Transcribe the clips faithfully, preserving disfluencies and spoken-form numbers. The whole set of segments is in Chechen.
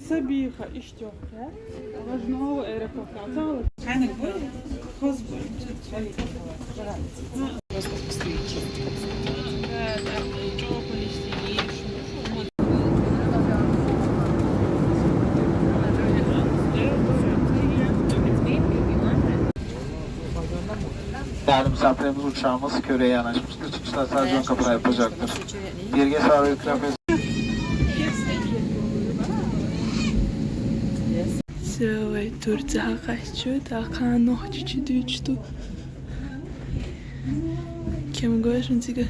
Сабийха иштта йохкху. Важно аэропорт. Ханаг бу, хоз бу. Değerli misafirlerimiz, uçağımız Köre'ye yanaşmıştır. Çıkışlar sadece ön kapıdan yapılacaktır. Geriye sağ ve etrafı Всё, вай Турци хьакхаьчча, тӀаккха нохчи чу дуьйцу. Кем гой шуна цига?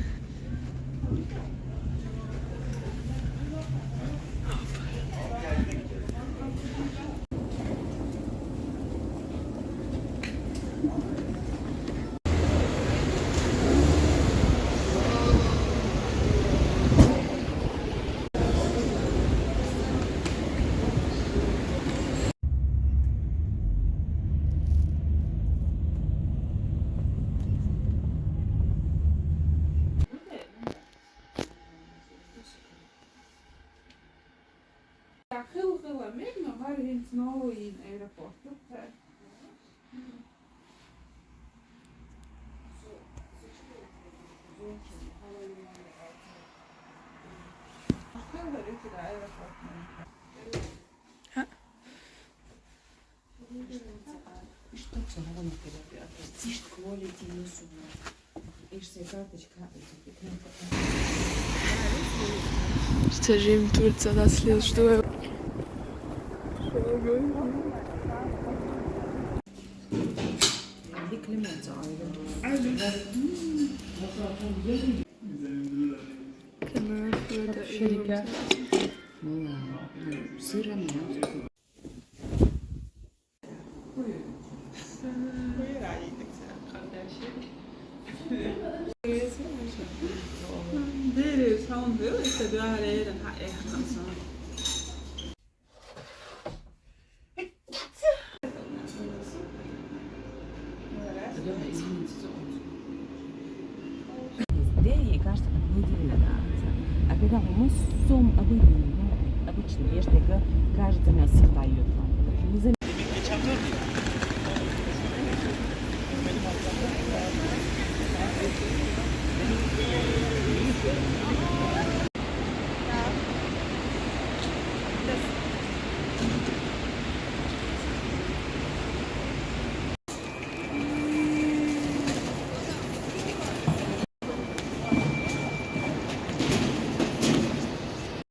Хила-хила мегаш ма вара хӀинца новый аэропорт. Скажи им, Турция нас слил, что я. Канафа, да, и шарика. Сыра, молоко. Buyur. Buyur, aleyküm selam kardeşim. Deri savundu, işte bir araya da ha, eh, kansan. Здесь, ей кажется, как неделя, да. А когда мы с обычным, ну, обычным, я же тебе говорю, кажется, у нас всегда идёт. Не за-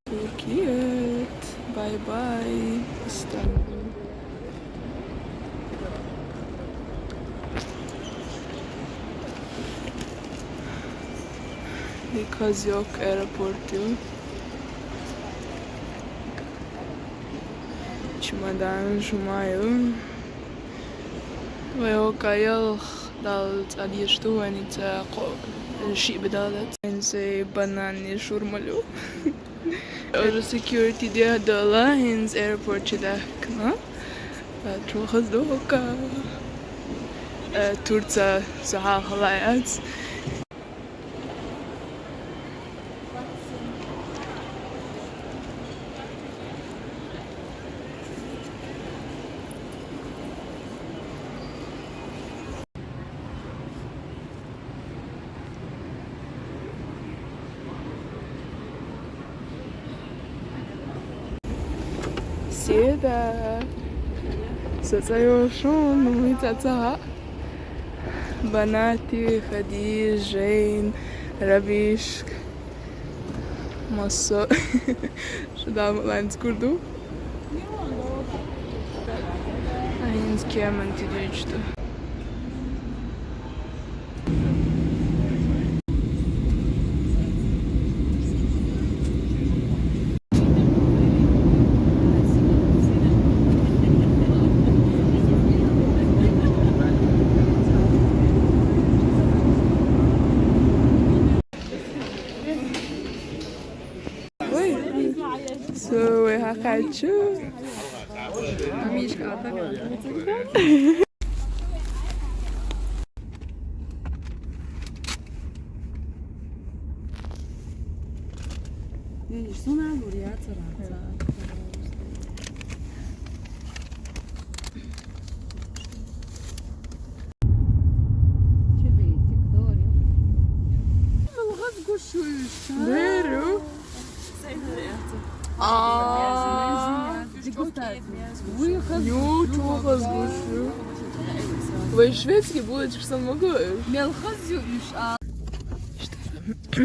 Türkiye. Bye bye, İstanbul. Because yok aeroport yok. Чемодан жумаю. Вай окаял дал цӀадеш ду вайница кхо шиъ бедалда. Хьенце бананни шурмалю. Ора security де дала, хьенз airport чу дахкана. Чухаз дока. Турция сахьа халаяц. Седа. Са цӀа йолуш ву, ну, ми цӀа ца хаьа. Банати, Хадижа, Жейн, Рабишка. Массо. Шу дама лайнца кур ду. Айнз кеман ти дуьйцу ду. Чё? Видишь, сунагур яцара. Мелхаз гушуйуш. Беру. А. Ю, чухаз гушу. Вай шведский булочка сан могу. Мелхаз ю иш а.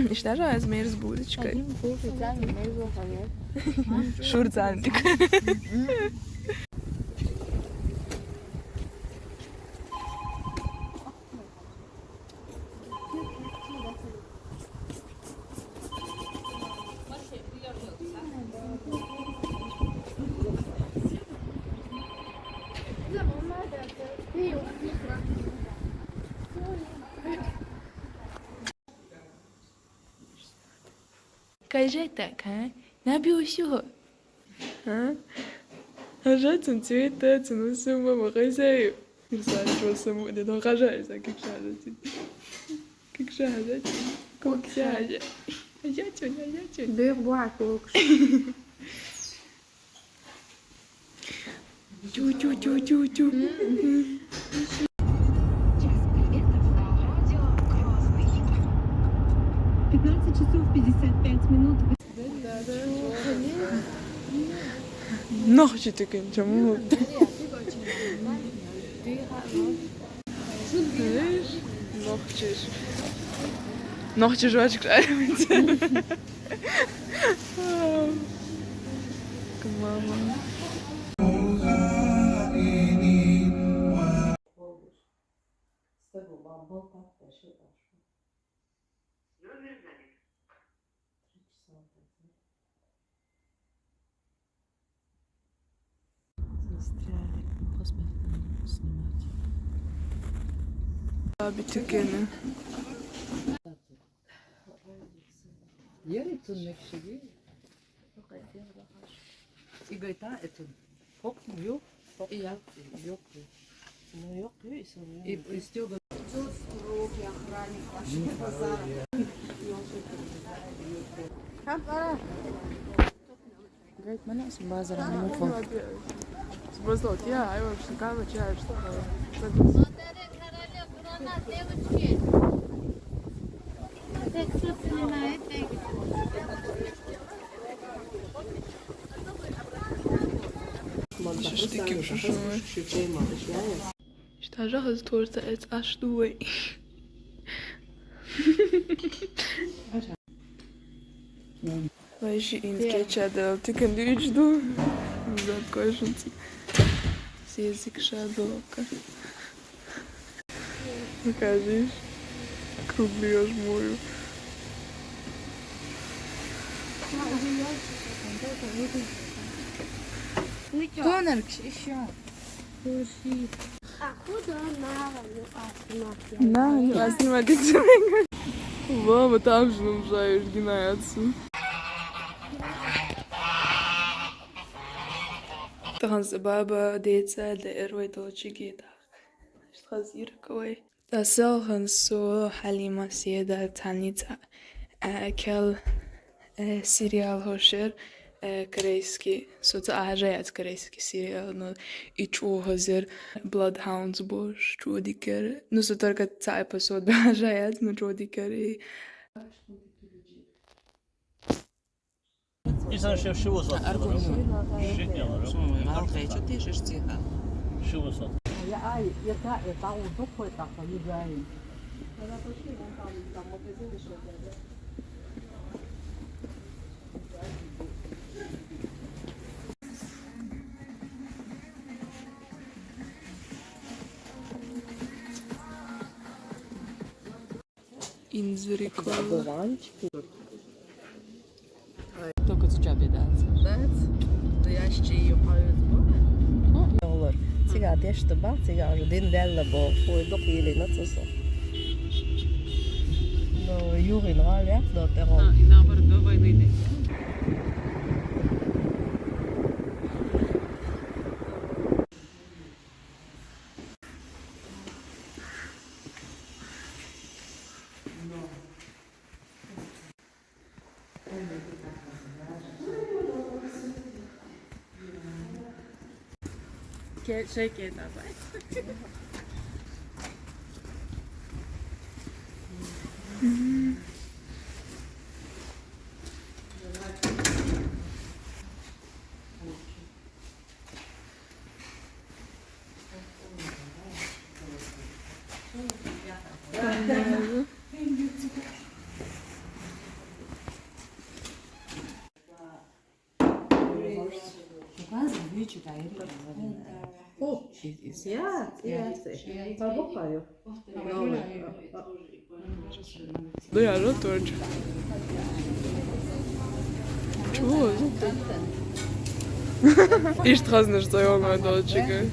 Иштажа аз мерз булочка. Шурцан. Кажай так, а? Набиусю. А? Ажа цун цвета, цун усума, махайзай. Ирсан чосаму, де, но, кажай, ирсан, как шажа цун. Как шажа цун. Как шажа. Ажа цун, ажа цун. Бер буа кокш. Тю-тю-тю-тю-тю. Час приветов на радио Грозный. Пятнадцать часов пятьдесят пять минут. Нахчи тыкын, чему? Видишь? Нахчиш. Нахчи жвачка. Мама. Застряли. Хоспиталь снимать. Abi tükeni. Yer etsin mekşigi. Игайта этун. Хок ю. Хок ю. Ю. Ну, ю, ю, и сам ю. И, и стёга. Гайт, мана сум базара муфа. Сбросил, я, ай, вообще, кава, чай, что такое? Шашлыки уже шумы. Что же, хозтворца, это аж дуой. Вай ши инт кечадал, тикан дючду. Зат кошунци. Сезик шадока. Покажешь? Круглый аж мою. Тонер еще. А куда надо? На, не возьму, дитя. Баба там же нуждаешь, гинается. Таханс баба деца да эрвай толчиги да. Штхаз ирквай. Тасал хансо Халима седа таница, э, кел, э, сериал хошер, э, корейский. Соца ажаяц корейский сериал, но и чо хозер Bloodhounds бош, чо дикер. Ну, со только ца эпизод ажаяц, но чо дикер и. Исан шеф шивусат. Аргумент. Шитняла. Валкъе чути шишциха. Шивусат. Я ай, я та, я та удух хуй та, ка югай. Инзрикола. Только цу чабе дац. Дац? Да я ще её пою збора. Olur. Цига дешта ба, цига уже дин делла бо, фой док или на цусо. Но юрин рал я, но терон. А, и наоборот, до войны не. Can't shake it. I was like, Oh, yeah, yeah. Пожалуй. Дуя, рот тоже. Чего? Ишт хазна, что я могу дочка.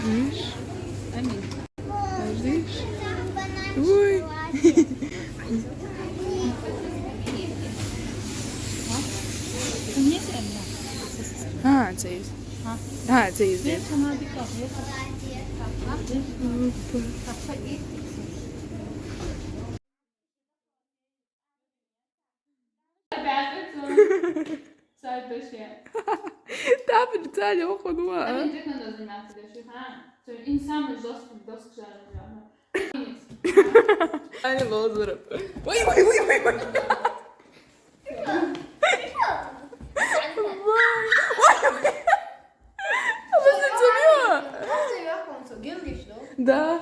Видишь? Видишь? Ой. А, це є. А, це є. Та підтягли охону, а? Це інсаме жорстко, жорстко жарено. Аня Лозаров. Ой, ой, ой, ой, ой. Вай. Ой, ой. Nasıl seviyor? Nasıl seviyor konuşuyor? Gülmüş, değil mi? Да.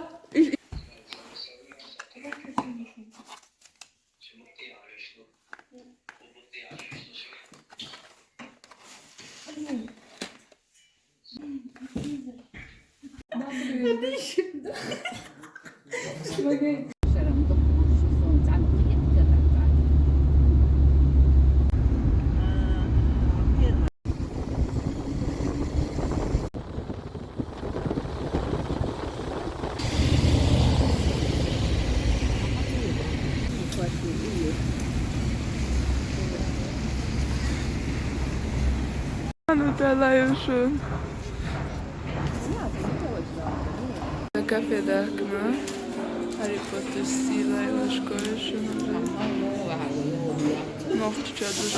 Ну, да, лаю шун. Кафе да кна. Гарри Поттер стиль лаю школа шун. Нохча душ.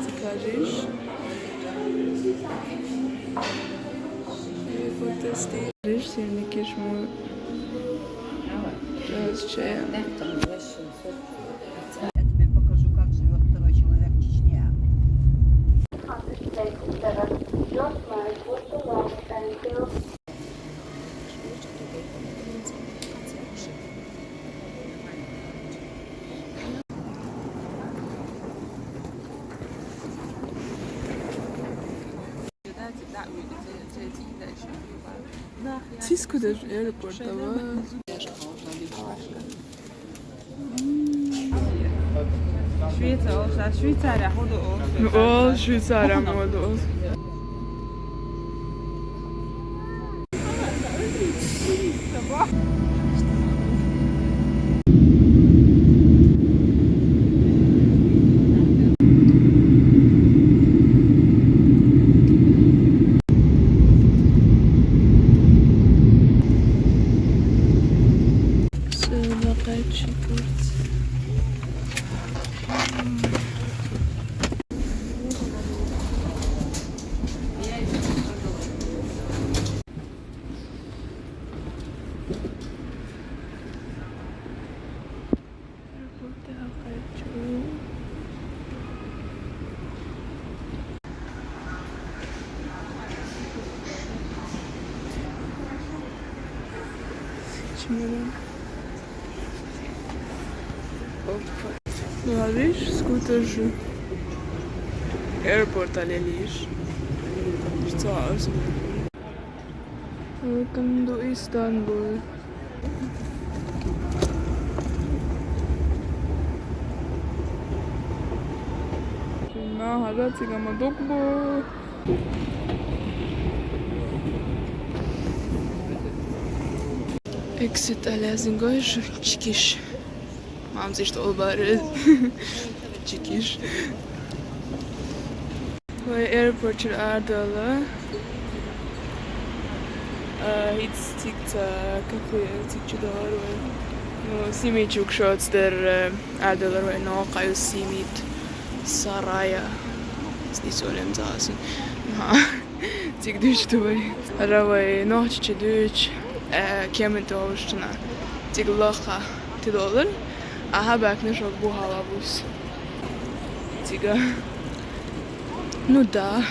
Цикариш. Гарри Поттер стиль. Гарри сирникиш му. Сейчас чай. Я тебе покажу, как живет второй человек в Чечне. Сиську даже аэропорт, давай. Швейцария, Швейцария, ходу. Ну, о, Швейцария, ходу. Сыйлакъай чикурц. Чемодан. Опа. Ну, а видишь, скутер же. Аэропорт алелиш. Что? Welcome to Istanbul. Шуна хажа цига ма дукбу. Exit алязингой шу чикиш. Мамзиш толбары. Чикиш. Вай аэропорт чир ардала. А, хит цик ца кафе цик чидор вай. Ну, сими чук шоц дер, э, ардалар вай, но каю симит. Сарая. Сни солем цаасун. Ага. Цига дуьйцу вай. Ара вай нохчича дуьйцу, э, кеман тӀе олуш цунах. Цига лаха тидолур. Аха баьхкина шо бухала бус. Цига. Ну да.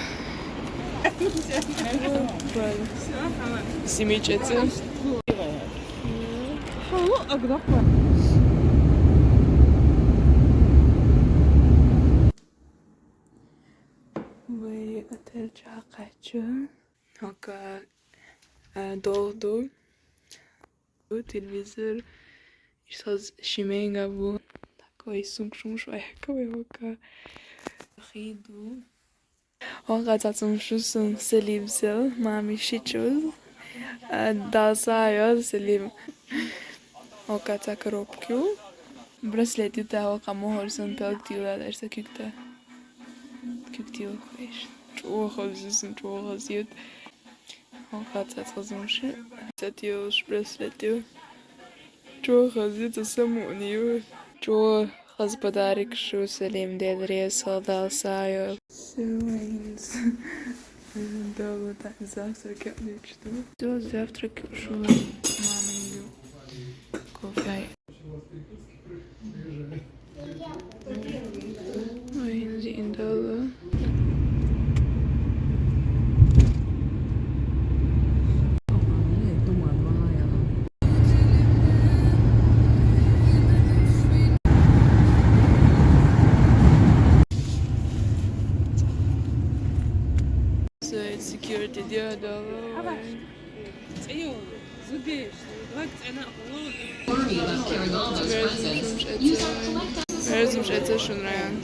Симичеца. Вай отель чу кхаьчча. ХӀокху, а, долу ду. Телевизор. Иштта ши мега бу. Так, вай сумка шумаш вай хӀокху вай хӀокху. Хи ду. ХӀокху цхьа сумка шу сан Селим сел, мами ши чул. А, Дала схьа йойла Селим. ХӀокху цхьа коробка ю. Браслет ю тӀе хӀокху мухӀар сан пелг тилла деш сан куьг тӀе. Куьг тилла хойш. ЧӀогӀа хаза ю сан, чӀогӀа хаза ю. ХӀокху цхьа хаза муша. Цхьа тилуш браслет ю. ЧӀогӀа хаза ю, цхьа самукъане ю. ЧӀогӀа хаза подарок шу, Селим, Дела реза хуьлда, Дала схьа йойла. Всё, вайнца. Дала тӀе завтрак яхьлича ду. Всё, завтрак шу, мама, ю. Кофе. Ой, зиндала. Security диадала. Верзум шеца шун район.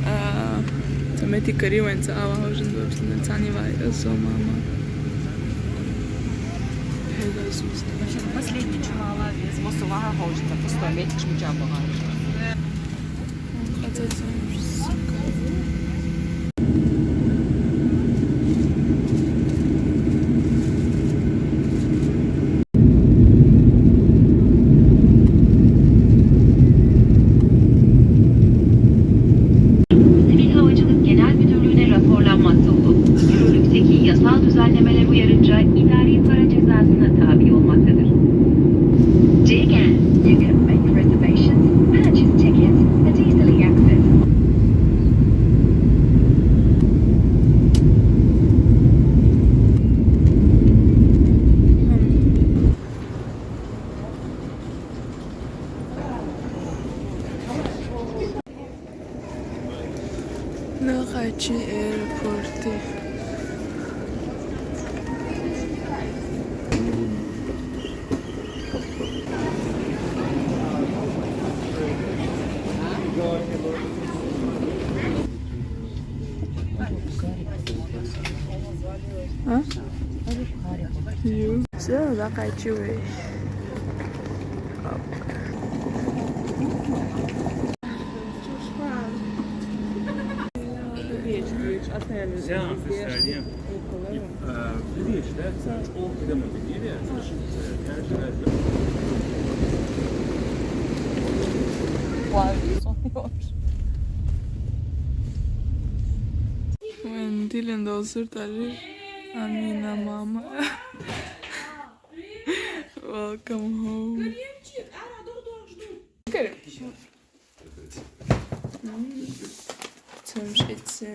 А, ца мети кари вайн ца ава хожин вебсна цани вай, э, со мама. Последний чумала вез, мосовага хожин, ца пустой мети чмуча бага. Sivil Havacılık Genel Müdürlüğü'ne raporlanmakta olup, yürürlükteki yasal düzenlemeler uyarınca idari para cezasına tabi olmaktadır. J G L. You can make reservations, purchase tickets, and easily access. Нахачи аэропорте. А? Ю. Всё, заканчивай. Взял, представь, э, видишь, да, он когда мы бегали, Вайн дилен долсур тариш. Амина, мама. Welcome home. Цум шеца.